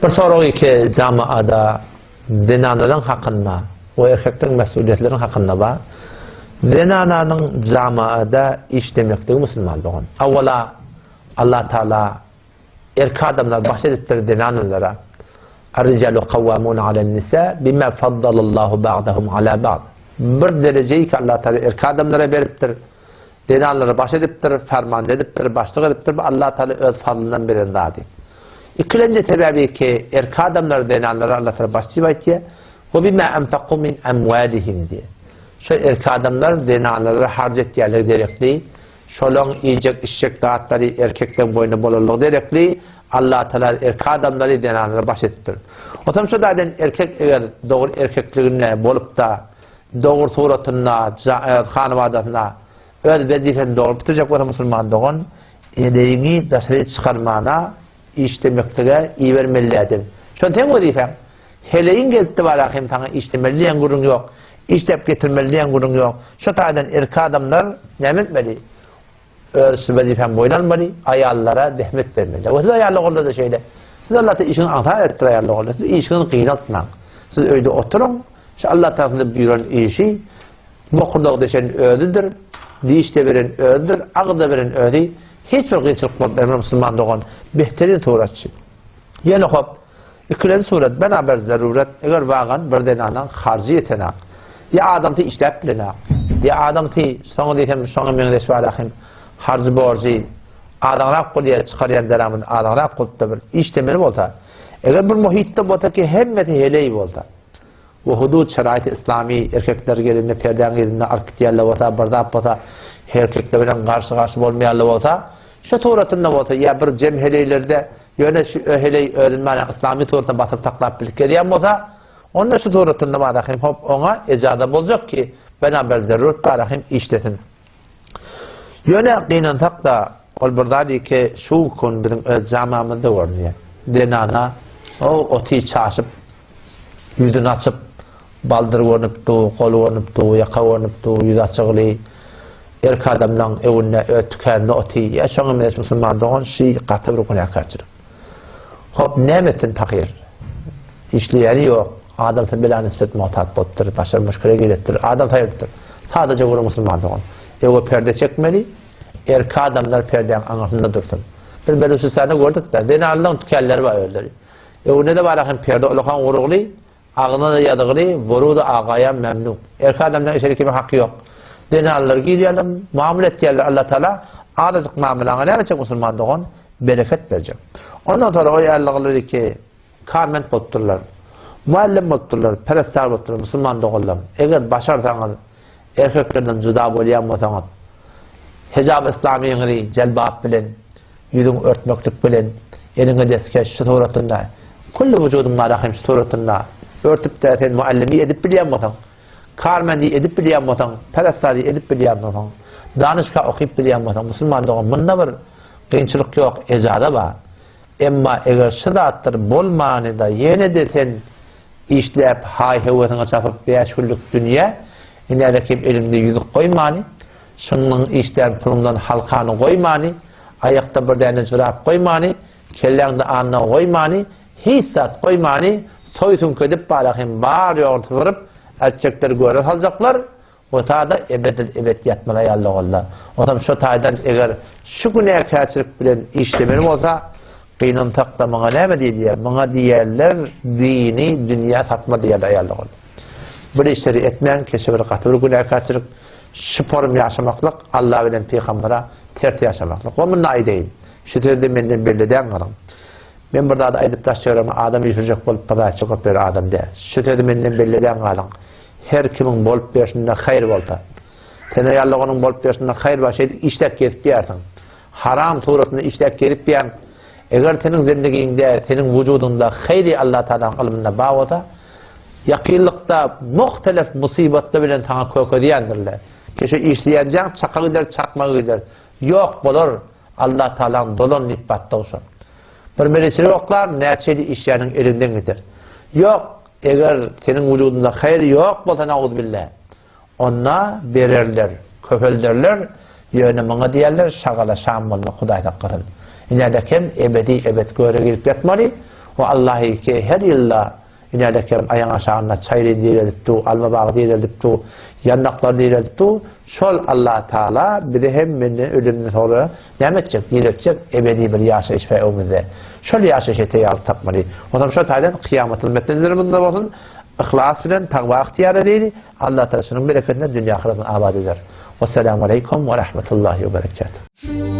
Bir sorag ki jamaada zenanalaryň hakynda we erkekleriň mesuliýetleriniň hakynda bar. Zenananyň jamaada işlemekligi musulman dogan. Awwala Allah Taala erkek adamlar baş edipdir zenanlara. Ar-rijalu kawwamun alen-nisa bima faddalallahu ba'dahum ala ba'd. Bir derejeyi ki Allah Taala erkek adamlara beripdir. Zenanlara baş edipdir, fermanda edipdir, başlyk edipdir. Bu Allah Taala öz fazlyndan beren zady. Ikilenji sebäbi ki, erkek adamlar zenanlara Allah Taala baş diýip aýtýar. We bima anfaqu min amwalihim diýip. Şo erkek adamlar zenanlara harç etýärler derekli, şolaň iýjek içjek zatlary erkekleň boýnuna bolanlygy derekli Allah Taala erkek adamlary zenanlara baş edipdir. Otam şo zaten erkek eger dogry erkekliginde bolup-da dogry suratynda öz hanabadasyna öz wezipesini dogry bitirjek bolsa musulman dogan eleýiňi daşary çykarmana işlemeklige ibermeliädin. Şol seň wezipäň. Heleýiň gelipdi bara hem saňa işlemeli diýen gürrüň ýok. Işläp getirmeli diýen gürrüň ýok. Şo taýdan erkek adamlar näme etmeli? Öz şu wezipäni boýun almaly, aýallara zähmet bermeli. We siz aýallar golda-da şeýle. Siz Allah Taala işiňizi aňsat etdir aýallar golda. Siz işiňizi gynaltmaň. Siz öýde oturyň. Şu Allah Taala size buýran işi bokurdak deşen özüdir, diş-de beren özüdir, agyz-da beren özi. Hiç bir kynçylyk bolup bermez musulman dogan. Behterin suratçy. Ýöne hop, ikilenji surat, bena bir zarurat, eger wagan bir zenanaň harjy ýetenak, ýa adamsy işläp bilenak, ýa adamsy, şoňa diýsem, şoňa meňzeş bar ahim, harjy borjy azaňrak bolýar, çykarýan deramady azaňrak bolupda bir işlemeli bolsa, eger bir muhitde bolsa ki hemmesi heleý bolsa, we hudud şeraýty yslamy erkekler gelende perdäň yzynda alyp gitýärler bolsa, bir zat bolsa, erkekler bilen garşy-garşy bolmaýarlar bolsa, şu suratynda bolsa ýa bir jem heleýlerde Ýöne şu heleý özüni mana yslamy suratynda basyp saklap bilip gezýän bolsa, onda şu suratynda bara hem hop oňa ejaza boljak ki, bena bir zarurat bara hem işlesin. Ýöne gynansak-da, ol bir zat ki, şu gün biziň öz jamamyzda görünýär. Zenana o oty çaşyp, ýüzüni açyp, baldyr görnüp du, gol görnüp du, ýaka görnüp du, ýüzi açygly erkek adamlaň öwünde öz tükäninde oty, ýa şoňa meňzeş musulman dogan şy gaty bir günäkärçilik. Hop, näme etsin pahyr? Işleýäni ýok, adamsy bela nisbet muhtat bolupdyr, başa müşkile giripdir, adam saýylypdyr. Sadaja bir musulman dogan. Öwe perde çekmeli, erkek adamlar perdäň aňyrsynda dursun. Biz Belujistanda gördük-de, zenanlaň tükänleri bar özleri. Öwünde-de bar hem perde ulakan gurugly, Agzyna-da ýazgyly, Wurudy agaýam memnu. Erkek adamdan içeri girmek haky ýok. Zenanlar girýärler, muamele etýärler Allatagala azajyk muamelaňa näme etjek musulman dogan? Bereket berjek. Ondan soňra o ýalyglary ki karment bolupdyrlar. Muallim bolupdyrlar, perestar bolupdyrlar musulman doganlarym. Eger başarsaňyz erkeklerden juda bolýan bolsaňyz hijab islamyňyzy jelbap bilen Ýüzüňi örtmeklik bilen, eliňe deskeş şu suratynda, külli wujudyň bar ahim şu suratynda örtüp-de sen muallimi edip bilýän bolsaň, karmendi edip bilýän bolsaň, perestary edip bilýän bolsaň, danyşga okyp bilýän bolsaň, musulman dogan munda bir kynçylyk ýok, ejaza bar. Emma eger şu zatlar bolmanyda ýene-de sen işläp haý-höwesiňe çapyp bäş günlük dünýä, inälekim eliňde ýüzük goýmany, Şunuň işlän puluňdan halkany goýmany, aýakda bir däne jurap goýmany, kelläňde anna goýmany, hiç zat goýmany, soý süňkedip bara hem bar-ýoguny sypyryp, ätjekleri göre saljaklar, o taýda ebedil-ebet ýatmaly aýallogolla. Onsoň şo taýdan eger şu günäkärçilik bilen işlemeli bolsa, gynansak-da muňa näme diýilýär? Muňa diýerler dini dünýä satma diýerler aýallogolla. Bir işleri etmäň, keşe bir gaty bir günäkärçilik. Şu forum ýaşamaklyk Alla bilen pygambera ters ýaşamaklyk. We munda aýdaýyn. Şu sözde menden belli däl galyň. Men bir zady aýdyp daş töweregime adam üýşürjek bolup bir zat çykyp ýören adam däl. Şu sözi menden belli däl galyň. Her kimiň bolup berşinde haýyr bolsa. Sen aýallyk onuň bolup berşinde haýyr bar şeýdip işläp gezip ýärsiň. Haram suratynda işläp gezip ýäň. Eger seniň zendigiňde, seniň wujudyňda haýry Alla Tagalaň ylmynda bar bolsa, Ýakynlykda muhtelef musybatlar bilen saňa kökezýändirler. Keşe işleýänjäň çaka gider, çakmaga gider. Ýok bolar, Allah Tagalaň dolan diýip batda şol. Bir meleçilik oklar, näçe ýyl işleýäniň eliňden gider. Ýok, eger seniň wujudyňda haýyr ýok bolsa nauzubilla. Onda bererler, köpelderler, ýöne muňa diýerler, şagala şam bolmak, Hudaý saklasyn. Ine-de kem ebedi ebet göre girip ýatmaly. We Allahy ki her ýylda inälekem aýaň aşagynda çaýry direldip dur, alma bagy direldip dur, ýandaklary direldip dur. Şol Allah Taala bizi hem menden ölümden soňra näme etjek? Direltjek ebedi bir ýaşaýyş we öňümizde. Şol ýaşaýşa teýýarlyk tapmaly. Onsoň şo taýdan kyýamatyl metnezerimiz bolsun, yhlas bilen tagwa ygtyýar edeýli. Allah Taala şunuň bereketine dünýä ahyretini abat eder. Wessalamu aleýkum we rahmetullahi we berekatuh.